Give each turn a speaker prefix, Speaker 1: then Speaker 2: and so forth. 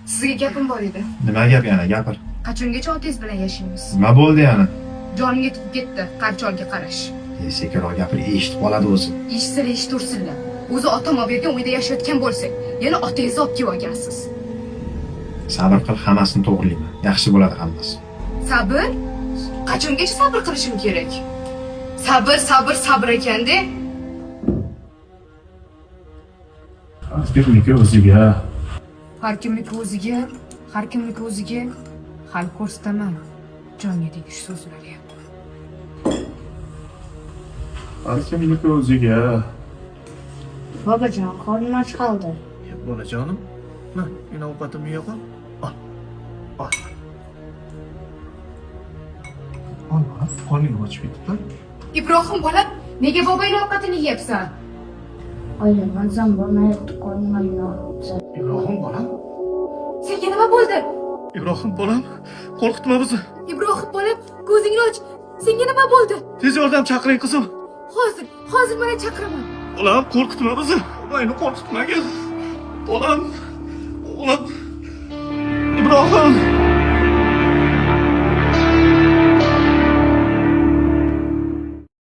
Speaker 1: Sizga gapim bor edi.
Speaker 2: Nima gap yana, gapir.
Speaker 1: Qachongacha otangiz bilan yashaymiz?
Speaker 2: Nima bo'ldi yana?
Speaker 1: Jonimga tegib ketdi qarcholga qarash.
Speaker 2: Sekinroq gapir, eshitib qoladi o'zi.
Speaker 1: Eshitsalar eshitursinlar. O'zi otam olib bergan uyda yashayotgan bo'lsak, yana otangizni olib kelib olgansiz.
Speaker 2: Sabr qil, hammasini to'g'rilayman. Yaxshi bo'ladi hammasi.
Speaker 1: Sabr? Qachongacha sabr qilishim kerak? Sabr, sabr, sabr ekanda.
Speaker 3: Har kimniki o'ziga.
Speaker 1: Har kimniki o'ziga, har kimniki o'ziga. Hali ko'rsataman. Jonga tegish so'zlar ham.
Speaker 3: Har kimniki o'ziga.
Speaker 4: Bobojon, qornim och qoldi.
Speaker 5: Bolajonim, ma, men ovqatimni yeya qol. Ol. Ol.
Speaker 3: Ol bolam, qorning ochib ketibdi.
Speaker 1: Ibrohim bolam, nega bobongning ovqatini yeyapsan?
Speaker 4: Oyi, mazam bo'lmayapti, qornim og'riyapti.
Speaker 3: Ibrohim bolam.
Speaker 1: Senga nima bo'ldi?
Speaker 5: Ibrohim bolam, qo'rqitma bizni.
Speaker 1: Ibrohim bolam, ko'zingni och. Senga nima bo'ldi?
Speaker 5: Tez yordam chaqiring qizim.
Speaker 1: Hozir, hozir mana chaqiraman.
Speaker 5: Bolam, qo'rqitma bizni. Meni qo'rqitmagin. Bolam. O'g'lim. Ibrohim.